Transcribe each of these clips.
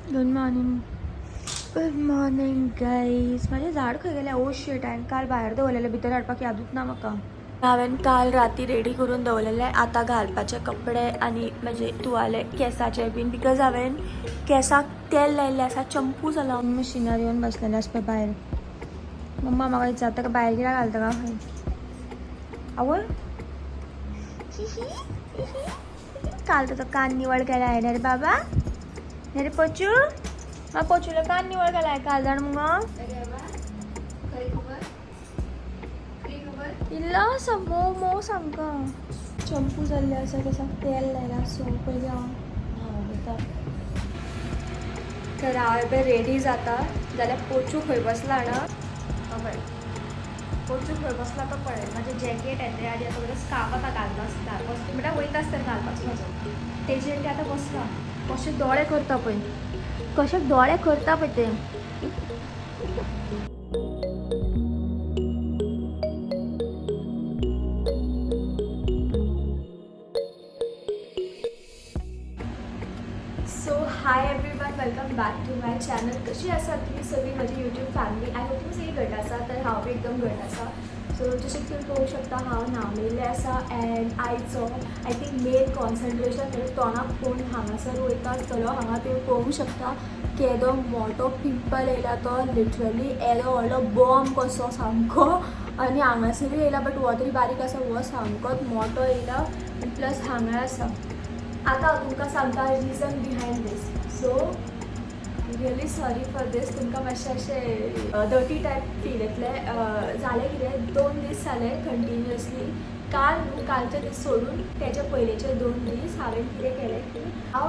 Good morning, good morning guys. म्हाजें झाड खंय गेलें? ओ शीट, हांवें काल भायर दवरलेलें, भितर हाडपाक यादूच ना म्हाका. हांवें काल राती रेडी करून दवरलेले आतां घालपाचे कपडे आनी म्हजे तुवाले केसाचे बीन, because हांवें केसाक तेल लायिल्लें आसा, चंपू जाला. मशिनार येवन बसलेलें आसा पळय भायर. मम्मा म्हाका विचारता का भायर कित्याक घालता का खंय. आवय, काल ताचो कान निवळ केला हांवें रे बाबा. रे पोचू, मा पोचूलो कान निवळ केलाय काल, जाण मुगो. इल्लो आसा मोव मोव सामको चंपू जाल्ले आसा, केसाक तेल लायलां. सो पयलीं हांव न्हांवूंक वता. तर हांव पळय रेडी जाता जाल्यार पोचू खंय बसला जाणा? पळय पोचू खंय बसला तो पळय. म्हाजें जॅकेट येतलें आनी आतां म्हजो स्कार्फ आतां घालता आसता, म्हणल्यार वयता आसतना घालपाचो म्हाजो. तेजेर ते आतां बसला, कशे दोळे करता पळय, कशे दोळे करता पळय ते. So hi everyone, welcome back to my channel. कशी आसात तुमी सगळीं म्हजी यूट्यूब फॅमिली? I hope तुमी सगळीं घट आसा. तर हांव बी एकदम घट आसा. सो जशें की तुमी पळोवंक शकता, हांव न्हांवन आसा अँड आयचो I think main concentration म्हणजे तोंडाक पळोवन हांगासर वयता आसतलो. हांगा तुमी पळोवंक शकता केदो मोटो पिंपल येयला तो, लिटरली येदो व्हडलो बॉम्ब कसो सामको. आनी हांगासरूय येयला, बट हो तरी बारीक आसा, हो सामकोच मोटो येयला. प्लस हांगा आसा. आतां हांव तुमकां सांगता reason behind this. So really sorry for this, तुमकां मातशें अशें डर्टी टायप फील येतलें. जालें कितें, 2 दीस जाले कंटिन्युअसली, काल न्हू, कालचे दीस सोडून तेजे पयलेचे 2 दीस हांवें कितें केलें की हांव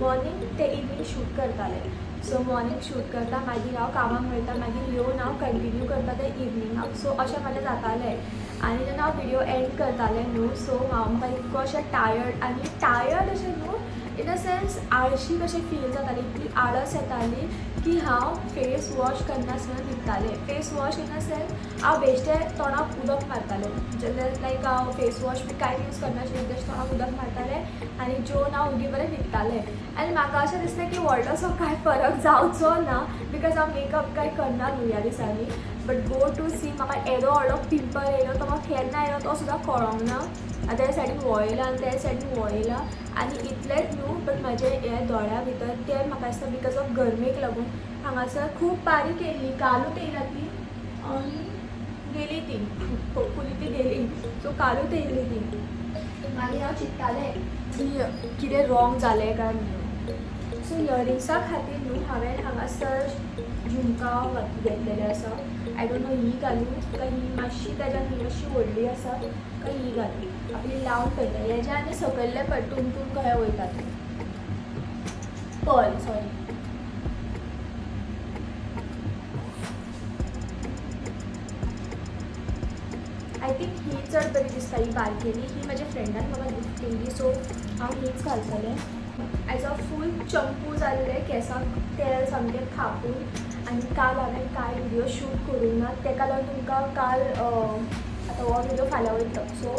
मॉर्निंग ते इवनींग शूट करतालें. सो मॉर्निंग शूट करता, मागीर हांव कामाक वयता, मागीर येवन हांव कंटिन्यू करता तें इवनिंगाक. सो अशें म्हाजें जातालें. आनी जेन्ना हांव विडियो एंड करतालें न्हू, सो हांव म्हाका इतको अशें टायर्ड आनी टायर्ड अशें न्हू, इन अ सेन्स आळशी कशें फील जाताली, इतली आळस येताली की हांव फेस वॉश करनासतना न्हिदतालें. Face wash in a sense हांव बेश्टें तोंडाक उदक मारतालें, लायक हांव फेस वॉश बी कांयच यूज करनाशिल्लें, जस्ट तोंडाक उदक मारतालें आनी जेवन हांव ओगी बरें न्हिदतालें. आनी म्हाका अशें दिसलें की व्हडलोसो कांय फरक जावचो ना, because हांव मेकअप कांय करना न्हू ह्या दिसांनी. बट गो टू सी, म्हाका येदो व्हडलो पिंपल येयलो, तो म्हाका केन्ना येयलो तो सुद्दां कळोंक ना. आनी त्या सायडीन हो येयला आनी त्या सायडीन हो येयला. आनी इतलेंच न्हू, बट म्हाजे हे दोळ्या भितर ते म्हाका दिसता because of गरमेक लागून हांगासर खूब बारीक येयल्ली. कालूच येयला ती आनी गेली ती, होपफुली ती गेली. सो कालूच येयल्ली ती. मागीर हांव चिंत्तालें की कितें रॉंग जालें काय म्हणून. सो इयरिंग्सा खातीर न्हू हांवें हांगासर झुमका घेतलेले आसा. I don't know ही घालूं काय ही मातशी ताज्यान ही मातशी व्हडली आसा काय ही घालूं. आपली लावन पळयता हेज्या आनी सकयल्ले पळय टुमटूम कशें वयता तें पर्ल, सॉरी. I think ही चड बरी दिसता, ही बारकेली. ही म्हज्या फ्रेंडान म्हाका गिफ्ट केल्ली, सो हांव हीच घालतलें. आयज हांव फूल चंपू जाल्लें, केसाक तेल सामकें थापून. आनी काल हांवें कांय विडियो शूट करूंक ना, तेका लागून तुमकां काल आतां हो विडियो फाल्यां वयतलो, सो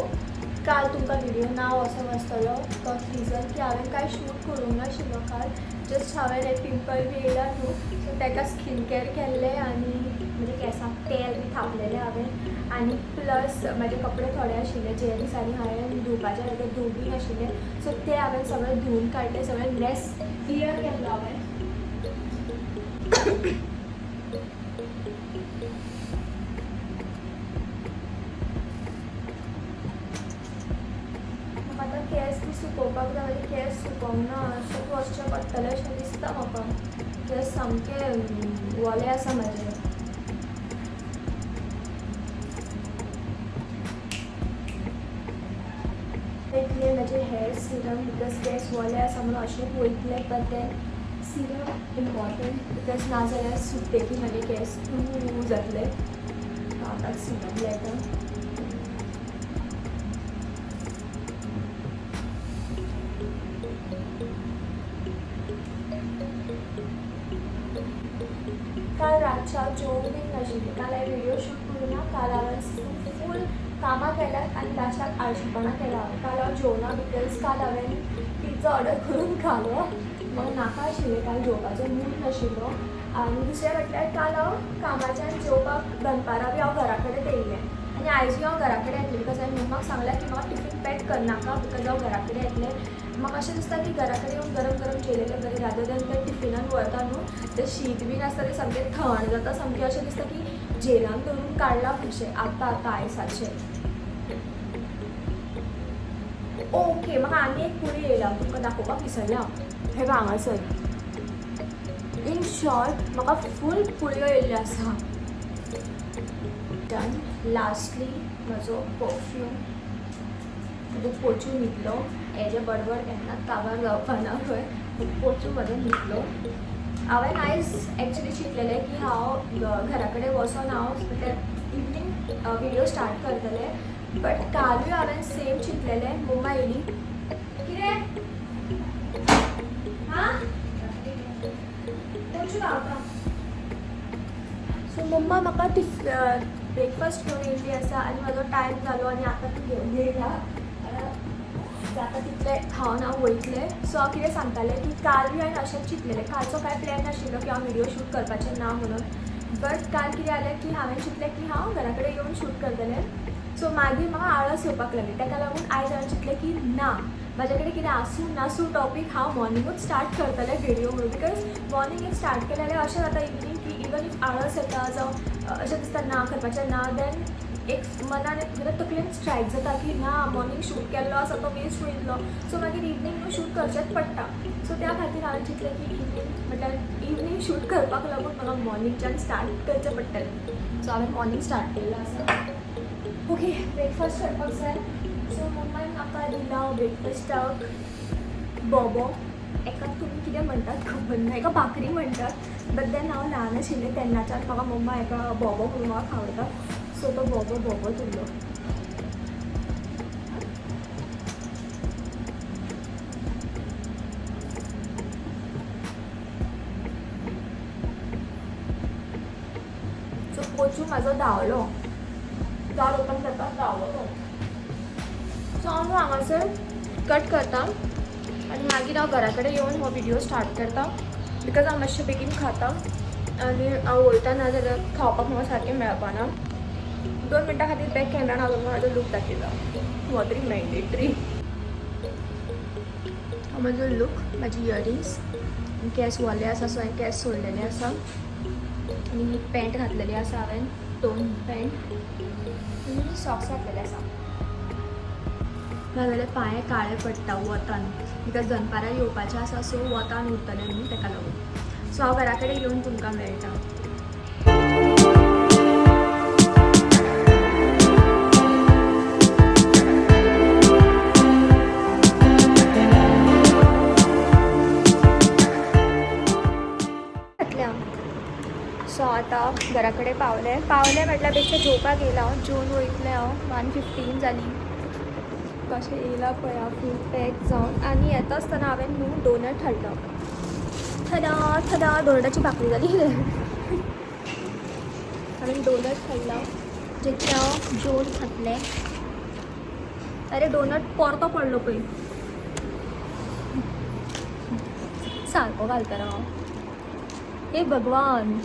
काल तुमकां विडियो ना असो आसतलो. तोच रिजन की हांवें कांय शूट करूंक नाशिल्लो काल. जस्ट हांवें हे पिंपल बी येयला न्हू, सो तेका स्कीन केअर केल्लें आनी म्हज्या केसाक तेल बी थापलेलें हांवें. आनी प्लस म्हाजे कपडे थोडे आशिल्ले जे दिसांनी हांवें धुवपाचे आसले ते धुवूंक नाशिल्ले, सो ते हांवें सगळे धुवून काडले, सगळे मेस क्लियर केल्लो हांवें. म्हाका आतां केंस बी सुकोवपाक जाय, म्हाजे केंस सुकोवंक ना, अशेंच वचचें पडटलें अशें दिसता म्हाका. केंस सामके ओले आसा म्हाजे. इतले म्हाजे हेअर सिरम, because केंस ओले आसा म्हणून अशेंच वयतले, बट तें सिरम इम्पॉर्टंट because नाजाल्यार सुकते की म्हाजे केंस जातले. आतां सिरम लायता. काल रातच्या जेवूंक बीन नाशिल्लें, काल हांवें विडियो शूट करूं ना. काल हांवें फूल कामां केल्यात आनी लास्टाक आळशीपणां केला. काल हांव जेवना because काल हांवें पिझ्झा ऑर्डर करून खालो. म्हाका नाका आशिल्लें काल जेवपाचो मूड नाशिल्लो. आनी दुसरें म्हटल्यार काल हांव कामाच्यान जेवपाक दनपारां बी हांव घरा कडेन येयल्लें आनी आयजूय हांव घरा कडेन येतलें because हांवें मम्माक सांगलां की म्हाका टिफीन पॅक करनाका because हांव घरा कडेन येतलें. म्हाका अशें दिसता की घरा कडेन येवन गरम गरम जेयलेलें बरें रादर देन तें टिफिनान व्हरता न्हू तें शीत बीन आसता तें सामकें थंड जाता, सामकें अशें दिसता की जेलान दवरून काडलां कशें आतां आतां आयसाचें. ओके म्हाका आनी एक पुरी येयला तुमकां दाखोवपाक विसरलें हांव. हें पळय हांगासर इन शॉर्ट म्हाका फूल पुळयो येयल्ल्यो आसा. डन. लास्टली म्हजो परफ्यूम म्हजो पोचू न्हिदलो. हेजे बडबड केन्नाच काबार जावपाना खंय. पोचू म्हजो न्हिदलो. हांवें आयज एक्चुली चिंतलेलें की हांव घरा कडेन वचोन हांव म्हटल्यार इवनींग व्हिडियो स्टार्ट करतलें, बट कालूय हांवें सेम चिंतलेलें. मम्मा येयली कितें हां पोचू धांवता. सो मम्मा म्हाका ब्रेकफास्ट घेवन येयल्ली आसा आनी म्हाजो टायम जालो आनी आतां ती घेवन येयला. जाता तितलें खावन हांव वयतलें. सो हांव कितें सांगतालें की कालूय हांवें अशेंच चिंतलेलें, कालचो कांय प्लॅन नाशिल्लो की हांव व्हिडियो शूट करपाचें ना म्हणून, बट काल कितें जालें की हांवें चिंतलें की हांव घरा कडेन येवन शूट करतलें. सो मागीर म्हाका आळस येवपाक लागली, ताका लागून आयज हांवें चिंतलें की ना म्हाजे कडेन कितें आसूं नासूं टॉपीक हांव मॉर्निंगूच स्टार्ट करतलें व्हिडियो म्हणून. Because morning if start केलें जाल्यार अशें जाता इवनींग की इवन if आळस येता जावं अशें दिसता ना करपाचें ना, देन एक मनान म्हळ्यार तकलेन स्ट्रायक जाता की ना मॉर्निंग शूट केल्लो आसा तो वेस्ट वयतलो. सो मागीर इवनींग न्हू शूट करचेंच पडटा. सो त्या खातीर हांवें चिंतलें की इवनींग म्हटल्यार इवनींग शूट करपाक लागून म्हाका मॉर्निंगच्यान स्टार्ट करचें पडटलें. सो हांवें मॉर्निंग स्टार्ट केल्लो आसा. ओके ब्रेकफास्ट करपाक जाय. सो मम्मान म्हाका दिला ब्रेकफास्टाक बोबो. एका तुमी कितें म्हणटात खबर ना, एका भाकरी म्हणटात, बट then हांव ल्हान आशिल्लें तेन्नाच्यान म्हाका मम्मा एका बोबो म्हणून म्हाका खावयता. सो तो बोबो बोबोच उरलो. सो पोचू म्हाजो धांवलो, दार ओपन करता धांवलो तो. सो हांव हांगासर कट करता आनी मागीर हांव घरा कडेन येवन हो व्हिडियो स्टार्ट करता because हांव मातशें बेगीन खाता आनी हांव वयता ना जाल्यार खावपाक म्हाका सारकें मेळपाना. 2 मिनटां खातीर बॅक कॅमेरान हांव तुमकां म्हाजो लूक दाखयता, हो तरी मॅन्डेटरी. हो म्हजो लूक, म्हाजी इयरिंग्स, केंस वोले आसा सो हांवें केंस सोडलेले आसा आनी पॅन्ट घातलेली आसा हांवें, टोन पॅन्ट आनी सॉक्स घातलेले आसा. नाजाल्यार पांय काळे पडटा वतान because दनपारां येवपाचें आसा सो वतान उरतलें न्हू तेका लागून. सो हांव घरा कडेन येवन तुमकां मेळटा. सो आतां घरा कडेन पावलें. पावलें म्हटल्यार बेश्टें जेवपाक येयलां हांव, जेवन वयतलें हांव. 1:15 जाली कशें येयलां पळय हांव फूल पॅक जावन. आनी येता आसतना हांवें न्हू डोनट हाडलो. थदा थदा डोनटाची भाकरी जाली. हांवें डोनट हाडला जे की हांव जेवन खातलें. अरे डोनट परतो पडलो पळय, सारको घालता हांव. हे भगवान.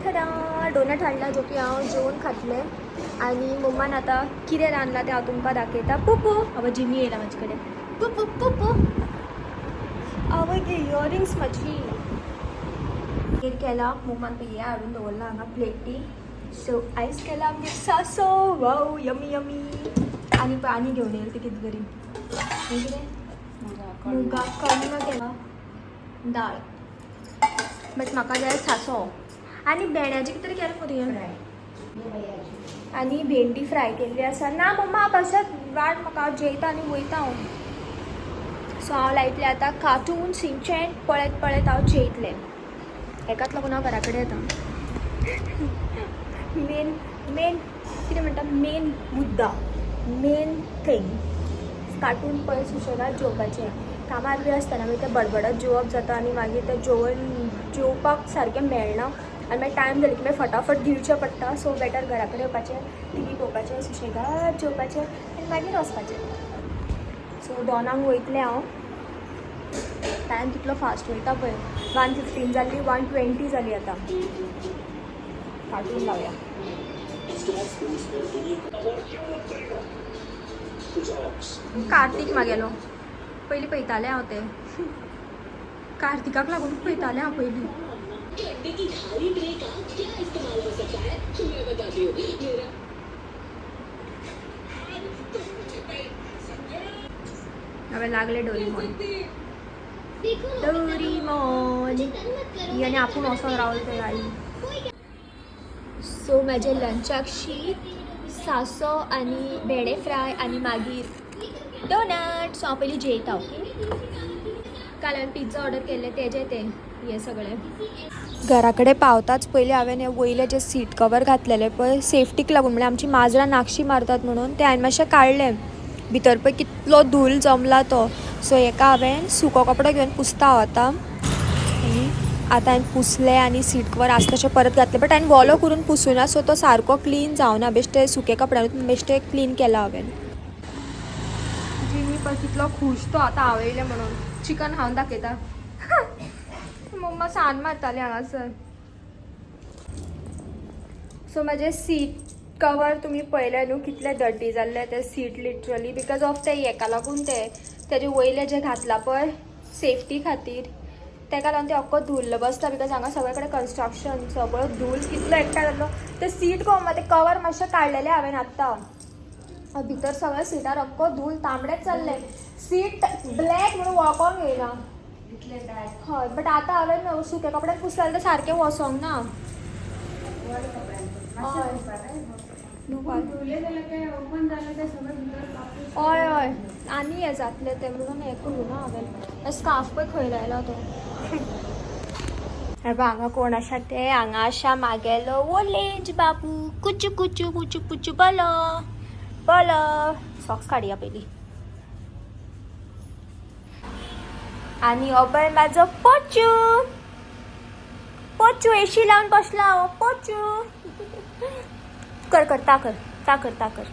थडा डोनट हाडला जो की हांव जेवन खातलें. आनी मम्मान आतां कितें रांदलां तें हांव तुमकां दाखयता. पुपू आवय जिमी येयला म्हाजे कडेन. पुपू पुपू आवय गे इयरिंग्स म्हाजी. मागीर केला मम्मान पळय हें हाडून दवरलां हांगा प्लेटी. सो आयज केला आमगेर सासो. वाव यमी यमी. आनी पळय आनी घेवन येयला ती कितें तरी कितें मुगा कण्ण केला दाळ, बट म्हाका जाय सासो. आनी भेंड्याची कितें तरी केलें मरे आनी भेंडी फ्राय केल्ली आसा. ना मम्मा कशेंच वाट म्हाका, हांव जेयता आनी वयता हांव. सो हांव लायतलें आतां कार्टून सिंचेन पळयत पळयत हांव जेयतलें. हेकाच लागून हांव घरा कडेन येता. मेन मेन कितें म्हणटा, मेन मुद्दा, मेन थिंग कार्टून पळयत सुशेगाद जेवपाचें. कामार बी आसतना मागीर तें बडबडत जेवप जाता आनी मागीर तें जेवण जेवपाक सारकें मेळना. आनी मागीर टायम जाली की मागीर फटाफट गिळचें पडटा. सो बेटर घरा कडेन येवपाचें, टी व्ही पळोवपाचें, सुशेगाद जेवपाचें आनी मागीर वचपाचें. सो दोनांक वयतलें हांव. टायम कितलो फास्ट वयता पळय. 1:15 जाल्ली, 1:20 जाली आतां. कार्टून लावया. कार्तीक मागेलो पयलीं पळयतालें हांव तें. कार्तिकाक लागून पळयतालें हांव पयलीं. अंडे की खाली ट्रे का क्या इस्तेमाल हो सकता है, मैं बताती हूँ. मेरा हांवें लागले डोरीमोन डोरीमोन ही आनी आपूण वचोन रावले थंय आई. सो म्हाजे लंचाक शीत, सासो आनी भेंडे फ्राय आनी मागीर डोनट. सो हांव पयलीं जेयता. ओके, काल हांवें पिझ्झा ऑर्डर केल्ले तेजे ते हे सगळे. घरा कडेन पावताच पयलीं हांवें हे वयले जे सीट कवर घातलेले पळय सेफ्टीक लागून, म्हणल्यार आमची माजरां नाकशी मारतात म्हणून, ते हांवें मातशें काडलें. भितर पळय कितलो धूल जमला तो. सो हेका हांवें सुको कपडो घेवन पुसता हांव आतां. आनी आतां हांवें पुसलें आनी सीट कवर आसा तशें परत घातलें, बट हांवें वोलो करून पुसूना, सो तो सारको क्लीन जावना. बेश्टे सुके कपड्यानूच बेश्टे क्लीन केला हांवें. जिमी पळय कितलो खूश तो आतां हांव येयलें म्हणून. चिकन खावन दाखयता. मम्मा सान मारताली हांगासर. सो म्हाजें सीट कवर तुमी पळयलें न्हू कितले डर्टी जाल्ले ते सीट, लिटरली because of ते हेका लागून, ते तेजे वयले जे घातला पळय सेफ्टी खातीर, तेका लागून ते अख्खो धुल्ल बसता, because हांगा सगळे कडेन कन्स्ट्रक्शन, सगळो धूल कितलो एकठांय जाल्लो. ते सीट गो ते कवर मातशें काडलेलें हांवें आत्तां. भितर सगळ्या सिटार अख्खो धूल तांबडेच जाल्लें. सीट ब्लॅक म्हणून वळखोंक येयना. हय, बट आतां हांवें सुके कपड्यान पुसले जाल्यार सारकें वचोंक ना. हय. हय हय, आनी हें जातलें तें म्हणून हें करूं ना हांवें. स्कार्फ पळय खंय लायला तो. हे पळय हांगा कोण आसा ते. हांगा आसा मागेलो वोलेज बाबू. कुचू कुचू कुचू कुचू. बोलो बोलो. सॉक्स काडया पयलीं. आनी हो पळय म्हाजो पोचू. पोचू एशी लावन बसला हो. पोचू कर कर ता कर ता कर ता कर.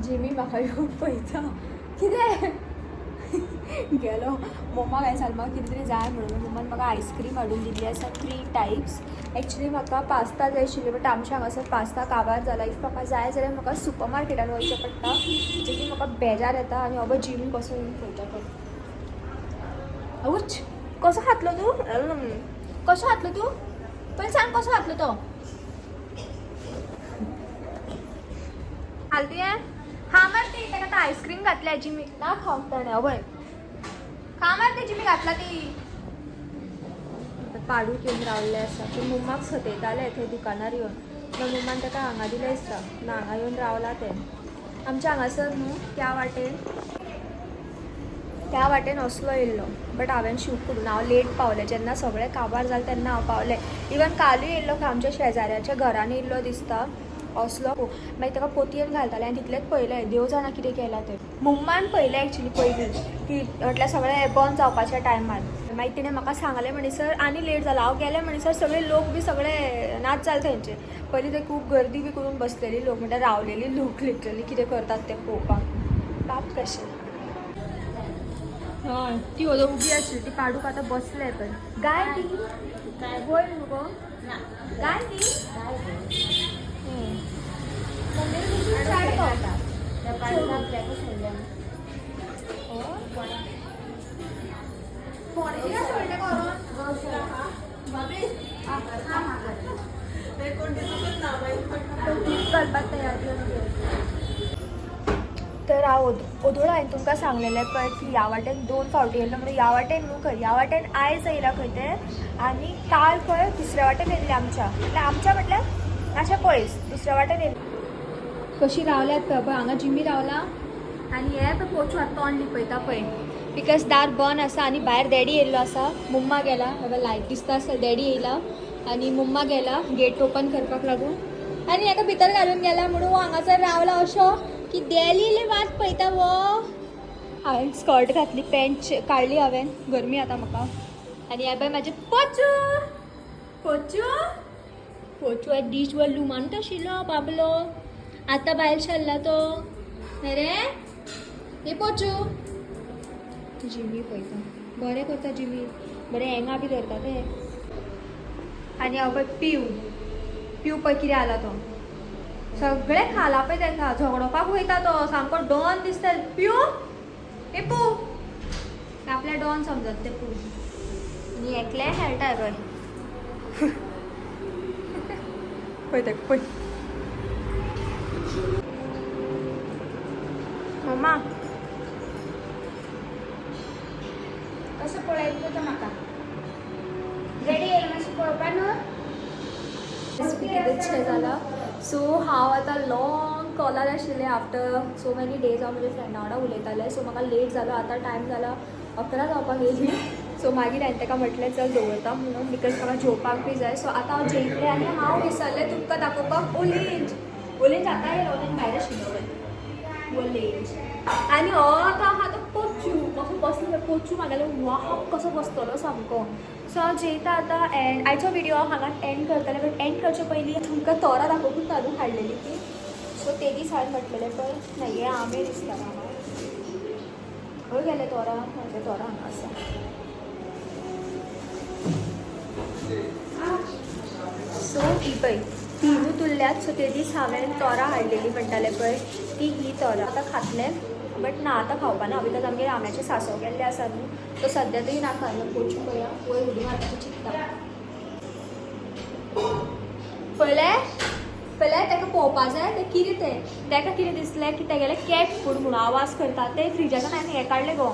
जिमी म्हाका येवन पळयता कितें गेलो. मम्मा काय सांगलें म्हाका कितें तरी जाय म्हणून. मम्मान म्हाका आयस्क्रीम हाडून दिल्ली आसा, थ्री टायप्स. एक्चुली म्हाका पास्ता जाय आशिल्ली, बट आमच्या हांगासर पास्ता काबार जाला. If म्हाका जाय जाल्यार म्हाका सुपर मार्केटान वचचें पडटा, जे की म्हाका बेजार येता. आनी हो पळय जिमी कसो येवन पळयता तो. उच कसो खातलो तूं? कसो खातलो तूं पयलीं सांग, कसो खातलो तो? हाल तुवें हा मार ती. ताका आतां आयस्क्रीम घातल्या जिमी. ना खावंक ताणें. हो पळय, खा मार ती. जिमी घातला ती. आतां पाडूक येवन रावल्ले आसा. ते मम्माक सतयताले थंय दुकानार येवन. मागीर मम्मान ताका हांगा दिलें दिसता ना, हांगा येवन रावला तें. आमच्या हांगासर न्हू त्या वाटेन असलो येयल्लो, बट हांवें शूट करूं ना. हांव लेट पावलें. जेन्ना सगळें काबार जालें तेन्ना हांव पावलें. इवन कालूय येयल्लो खंय, आमच्या शेजाऱ्याच्या घरान येयल्लो दिसता असलो. मागीर ताका पोतयेन घालतालें आनी तितलेंच पळयलें. देव जाणा कितें केलां तें. मम्मान पळयलें एक्चुली पयलीं की, म्हटल्यार सगळें बंद जावपाच्या टायमार. मागीर तिणें म्हाका सांगलें म्हणसर आनी लेट जालो. हांव गेलें म्हणसर सगळे लोक बी सगळे नाच जाले थंयचे. पयलीं ते खूब गर्दी बी करून बसलेली लोक, म्हणल्यार रावलेली लोक लिटरली कितें करतात तें पळोवपाक. बाप कशें. हय, ती ओदो उबी आशिल्ली ती पाडूक आतां बसले पळय. गाय ती वयर न्हू गो गाय ती. मम्मी चाड तो. फोंडें कित्याक सोडलें करून? दूद घालपाक तयार. तर हांव ओदोळ हांवें तुमकां सांगलेलें पळय की ह्या वाटेन दोन फावटी येयल्लो म्हणून. ह्या वाटेन न्हू खंय, ह्या वाटेन आयज येयला खंय ते आनी काल खंय दुसऱ्या वाटेन येयल्ले आमच्या, म्हटल्यार आमच्या म्हटल्यार मातशें पयस दुसऱ्या वाटेन येयल्ले. कशी रावल्यात पळय. पळय हांगा जिमी रावला आनी हे पळय पोचू आतां तोंड लिपयता पळय, because दार बंद आसा आनी भायर डॅडी येयल्लो आसा. मम्मा गेला बाबा, लायट दिसता आसता. डॅडी येयला आनी मम्मा गेला गेट ओपन करपाक लागून आनी हेका भितर घालून गेला म्हणून हो हांगासर रावला अशो की डेली वाट पळयता हो. हांवें स्कर्ट घातली, पॅन्ट काडली हांवें, गरमी आता म्हाका. आनी हे पळय म्हाजे पोचू. पोचू. पोचू आयज दीसभर लुमानूच आशिल्लो बाबलो, आतां भायर सरला तो. रे हे पोचू जिमी पळयता, बरें करता जिमी, बरें हेंगा बी धरता ते. आनी हांव पळय पिव पिव पळय कितें जाला तो, सगळें खाला पळय ताका, झगडोपाक वयता तो, सामको डॉन दिसता. पिव हे पू आपल्या डॉन समजत ते पू. आनी एकलें खेळटा पळय पळय ताका पळय. मम्मा कसं पळयतलो तो म्हाका रेडी येयला मातशें पळोवपा न्हू. रेसिपी कितें जाला. सो हांव आतां लॉंग कॉलार आशिल्लें आफ्टर सो मेनी डेज. हांव म्हज्या फ्रेंडा वांगडा उलयतालें, सो म्हाका लेट जालो. आतां टायम जाला 11 जावपाक येयली. सो मागीर हांवें ताका म्हटलें चल दवरता म्हणून, because म्हाका जेवपाक बी जाय. सो आतां हांव जेयतलें. आनी हांव विसरलें तुमकां दाखोवपाक ओलेंज. ओलेंज आतां येयलो, ओलेंज भायर आशिल्लो पळय ओलेंज. आनी हो आतां आहा तो पोचू कसो बसलो पळय, पोचू म्हागेलो वाप कसो बसतलो सामको. सो हांव जेयता आतां एंड आयचो व्हिडियो हांव हांगाच एंड करतलें. बट एंड करचे पयलीं तुमकां तोरां दाखोवपूच हाडून हाडलेली ती. सो ते दीस हांवें म्हटलेलें पळय, नाही हे आंबे दिसता हांगा. खंय गेले तोरां? म्हाजे तोरां हांगा आसा. सो ही पळय तिनूच उरल्यात. सो ते दीस हांवें तोरां हाडलेली म्हणटाले पळय ती ही तोरां आतां खातले, बट ना आतां खावपा ना, because आमगेर आंब्याचे सांसव केल्ले आसा न्हू, सो सद्या तरी नाका. पोचू पळया वयर उडी मारपाचें चिंत्ता. पळयलें पळयलें ताका पळोवपा जाय तें कितें तें. ताका कितें दिसलें की तेगेलें कॅट फूड म्हणून आवाज करता ते फ्रिजाच्यान हांवें हें काडलें गो,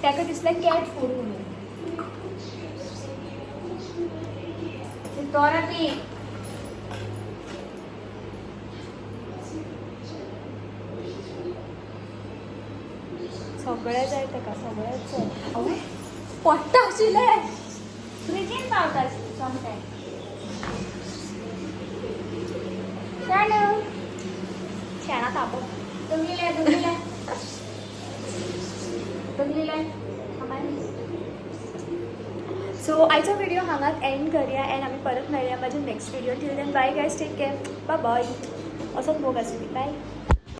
ताका दिसलें कॅट फूड म्हणून. तोरां ती सगळें जाय ताका, सगळेंच जाय. आवय पडटा आशिल्लें. फ्रिजीन पावता सोमतें. शाणू शेणा तापप. तुमगेले तुमगेले तुमगेले. सो आयचो व्हिडिओ हांगाच एंड करया एंड आमी परत मेळया म्हाज्या next video. Till then bye guys, take care, bye. असोच मोग आसूं दी, बाय.